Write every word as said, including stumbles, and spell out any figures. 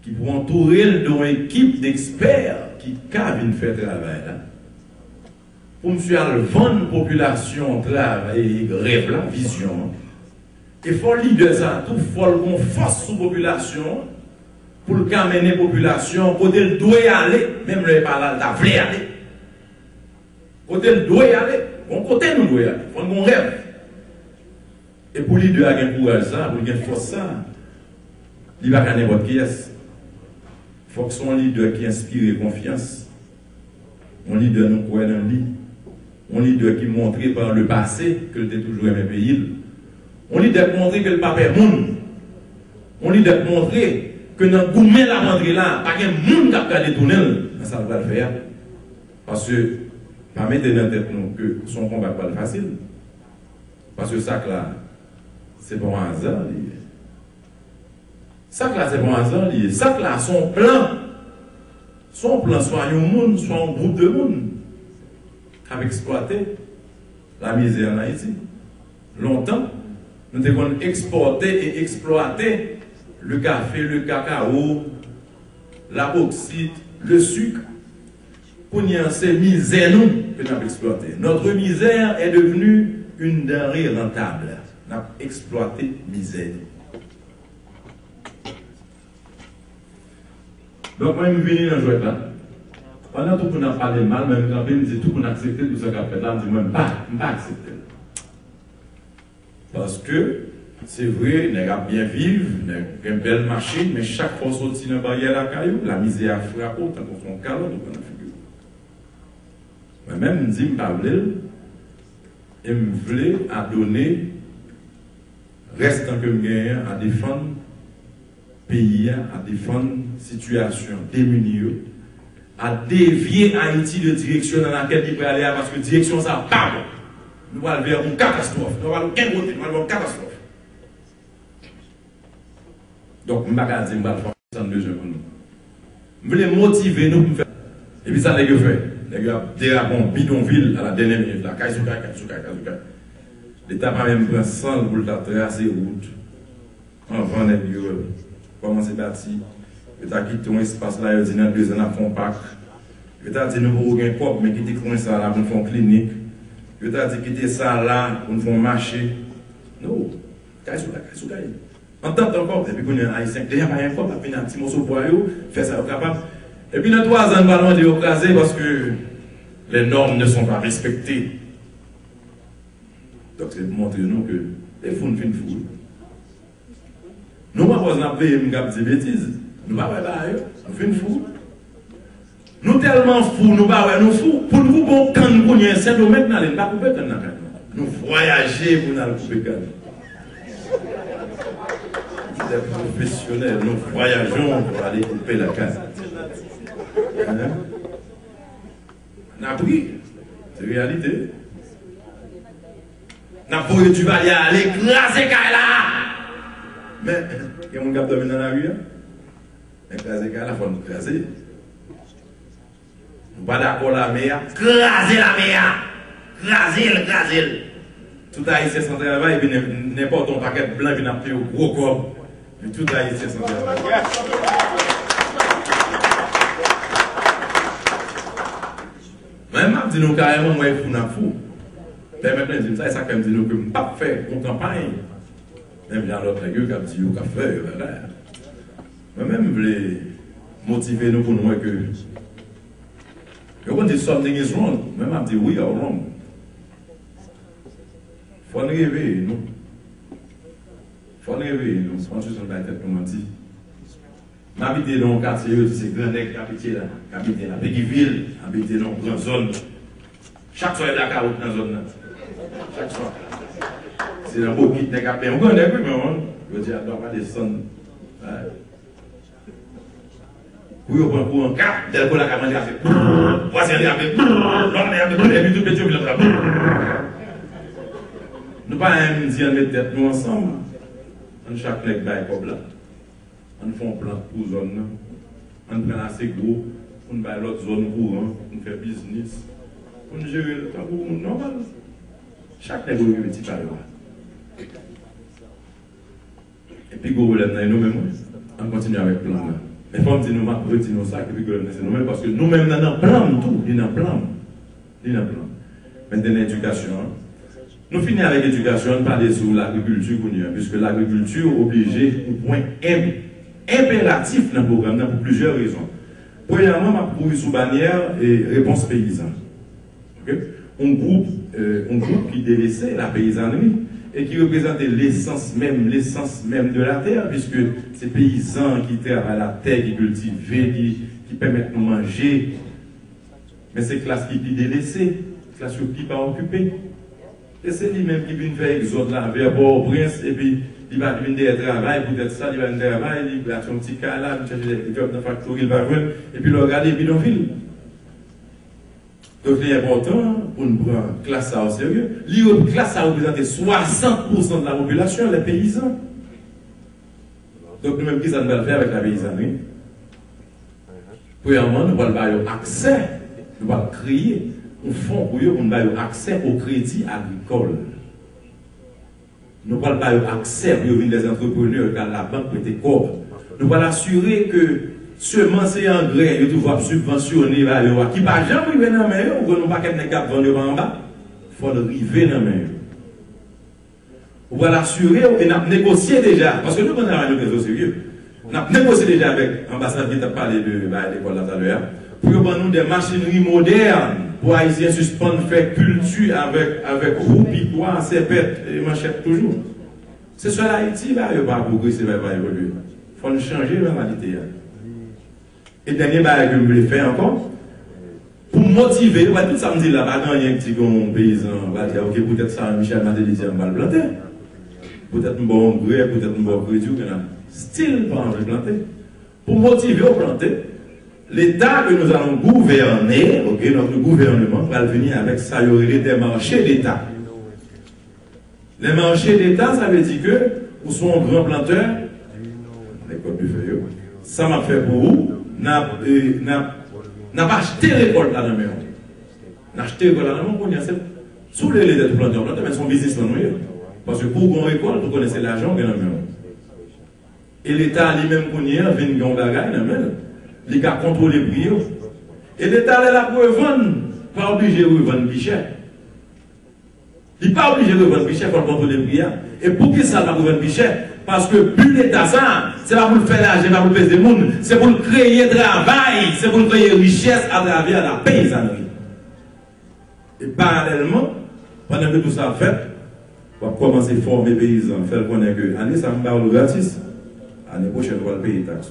ki pou antoure l de yon ekip dekspè ki ka vin fè travay la, pou misye al vann popilasyon travay, rèv la, vizyon an. E fò lidè sa a tou, fò l gen fòs sou popilasyon an, pou l ka mennen popilasyon an kote l dwe ale, menm lè e pa la l ta vle ale. Kote l dwe ale, gon kote nou dwe ale, fò n gon rèv. E pou lidè a gen kouraj sa, pou l gen fòs sa, li pa ka nenpòt kiyès. Fòk se yon lidè ki enspire konfyans, yon lidè nou kwè nan li, yon lidè ki montre par le passé ke l te toujou renmen peyi l, yon lidè ki montre ke l pa pè moun, yon lidè ki montre ke nan goumen l ap antre la, pa gen moun k ap ka detounen l nan sa l pral fè a. Paske, pa mete nan tèt nou ke se yon konba k pral fasil. Paske sak la, se pa yon aza li ye. Sak la, se pa yon aza li ye. Sak la, se yon plan. Se yon plan, swa yon moun, swa yon gwoup de moun k ap eksplwate lamizè ann Ayiti. Lontan, nou te konn ekspòte e eksplwate le café, le cacao, la boksit, le sik. Kounye a, se mizè nou ke n ap eksplwate. Notre misère est devenue une denrée rentable. N ap eksplwate mizè nou. Donk, mwen, m vini nan jwèt la. Pandan tout moun ap pale mal, mwen, m kanpe, m di tout moun aksepte tout sa k ap fèt la, m di mwen, m pa, m pa aksepte l. Paske, se vre, nèg ap byen viv, nèg gen bèl machin, men chak fwa w soti nan baryè lakay ou, lamizè a frape w tankou se yon kalòt ou pran nan figi w. Mwen menm, m di m pa vle l, e m vle adone rès tan ke m genyen an a defann peyi a, a defann sitiyasyon demini yo, a devye Ayiti de direksyon nan lakèl li prale a, paske direksyon sa a pa bon. Nou pral vè yon katastwòf. Nou pral okenn kote, nou pral vè yon katastwòf. Donk, m pa ka di m pral fè sa n bezwen pou nou. M vle motive nou pou n fè. Epi sa nèg yo fè. Nèg yo ap derape yon bidonvil a la dènyè minit la. Kay sou kay, kay sou kay, kay sou kay. Leta pa menm pran san l pou l ta trase wout. Anvan nèg yo kòmanse bati, yo ta kite yon espas la, yo di nan de zan n ap fè yon pak. Yo ta di nou poko gen kòb, men kite kwen sa la pou n fè yon klinik. Yo ta di kite sa la pou n fè yon mache. No. Kay sou kay, kay sou kay. Antant ankò, epi kounye a Ayisyen k deja pa gen kòb ap vin ak ti moso bwa yo, fè sa yo kapab. Epi nan twa zan nou pral mande yo kraze paske les normes ne sont pas respectées. Donk se pou montre nou ke e fou n fin fou wi. Nou pa pòz n ap veye moun k ap di betiz. Nou pa wè bagay yo. Nou fin fou. Nou tèlman fou, nou pa wè nou fou. Pou n koupe yon kann kounye a, Sendomeng n ale, n pa koupe kann nan kay nou. Nou vwayaje pou n al koupe kann. Des professionnels, nous voyageons pour aller couper la canne. Hein? N ap ri. Se reyalite. N ap voye Duvalier ale kraze kay la. Men, gen moun k ap dòmi nan lari a? Men kraze kay la, fò nou kraze. Nou pa dakò lame a? Kraze lame a! Kraze l, kraze l! Tout Ayisyen san travay, epi nen-, nenpòt yon pakèt blan vin ap peye w gwo kòb. Men tout Ayisyen san travay. Mwen, m ap di nou karèman, mwen, e fou n ap fou. Pèmèt mwen di m sa, e sa k fè m di nou ke m p ap fè yon kanpay. Menm jan lòt nèg yo k ap di yo k ap fè yo bagay. Mwen menm, m vle motive nou pou nou wè ke yo konn di something is wrong. Mwen, m ap di we are wrong. Fò n reveye nou. Fò n reveye nou. Fò n sispann bay tèt nou manti. M abite nan yon katye yo di se gran nèg k abite la, k abite la. Peguy Ville abite nan yon gran zòn. Chak swa e blakawout nan zòn nan. Chak swa. Se nan bokit nèg ap benyen. Yon gran nèg wi, men yon jodi a dwa pa desann. Kou yo pran kouran, kap, dèlko la ka manje ase brrr, vwazen li ap brrr, lòt nèg ap brrr, epi tout Petyonvil ap brrr. Nou pa menm di ann met tèt nou ansanm. Ann chak nèg bay kòb la. Ann fè yon plant pou zòn nan. Ann pran l ase gwo pou n bay lòt zòn kouran, pou n fè biznis, pou n jere l tankou moun nòmal. Chak nèg okipe ti pa yo a. E pi gwo pwoblèm nan e nou menm wi. Ann kontinye avèk plan nan. Men fò m di nou, m ap redi nou sa, ki pi gwo se nou menm, paske nou menm nan, nan plan m tou, li nan plan m. Li nan plan m. Men te nan edikasyon an. Nou fini avèk edikasyon, n pale sou lagrikilti kounye a, piske lagrikilti oblije ou pwen enp-, enperatif nan pwogram nan pou plizyè rezon. Premyèman, m ap kouri sou banyè e repons peyizan. Ok? Yon gwoup, euh, yon gwoup ki delese la peyizanri e ki reprezante lesans menm, lesans menm de la tè, piske se peyizan ki travay la tè, ki kiltive, ki, ki pèmèt nou manje. Men se klas ki pi delese, klas yo pi pa okipe. E se li menm ki vin fè egzòd la vè Pòtoprens, epi li pa vin dèyè travay, poutèt sa, li pa vin travay, li achte yon ti kay la, vin chèche djòb nan faktori, li pa jwenn, epi lè w gade, bidonvil. Donk, li enpòtan pou n pran klas sa a o serye. Li, klas sa a reprezante swasant pousan de la popilasyon, les paysans. Donk, nou menm, kisa nou pral fè avèk la peyizanri? Premyèman, nou pral ba yo aksè, nou pral kreye yon fon pou yo, pou n ba yo aksè o kredi agrikòl. Nou pral ba yo aksè pou yo vin dè antreprenè, yo ka al labank prete kòb. Nou pral asire ke semans e angrè yo toujou ap sibvansyone ba yo a, ki pa janm rive nan men yo, ou wè yon pakèt nèg k ap vann yo pa anba, fò l rive nan men yo. Ou pral asire yo, e n ap negosye deja, paske nou pran travay nou trè o serye. N ap negosye deja avèk anbasad ki t ap pale de bagay lekòl la talè a, pou yo ban nou de machinri modèn, pou Ayisyen sispann fè kilti avèk, avèk hou, pikwa, sèpèt, e manchèt toujou. Se sèl Ayiti, bagay yo pa pwogrese, bagay yo pa evolye. Fò n chanje mantalite a. E dènye bagay ke m vle fè ankò, pou motive yo, wè, tout sa m di la, pa gen anyen ki di gen yon peyizan va di, "Ok, poutèt sa Michel Martelly di a m pral plante. Poutèt m ba w angrè, poutèt m ba w kredi, ou gen la." Still pa anvi plante. Pou motive yo plante, Leta ke nous allons gouverner, ok, notre gouvernement pral vini avèk sa yo rele des marchés d'État. Les marchés d'État, sa vle di ke ou se yon gran plantè, nèg Kòt de Fè yo, sa m ap fè pou ou, n ap, e, n ap, n ap achte rekòlt la nan men w. N achte rekòlt la nan men w, kounye a, se, si w vle rele tèt ou plantè, w plantè, men se yon biznismann ou ye. Paske pou w gen yon rekòlt, ou konnen se lajan w gen nan men w. E Leta li menm kounye a vin gen yon bagay nan men l. Li ka kontwole pri yo. E Leta lè l ap revann, pa oblije revann pi chè. Li pa oblije revann pi chè, fò l kontwole pri a. E poukisa l p ap revann pi chè? Paske bi Leta sa, se pa pou l fè lajan, pa pou l peze moun, se pou l kreye travay, se pou l kreye richès atravè lapeyizanri. E paralèlman, pandan ke tou sa ap fèt, w ap kòmanse fòme peyizan, fè l konnen ke ane sa a m ba w l gratis, ane pwochèn ou pral peye taks.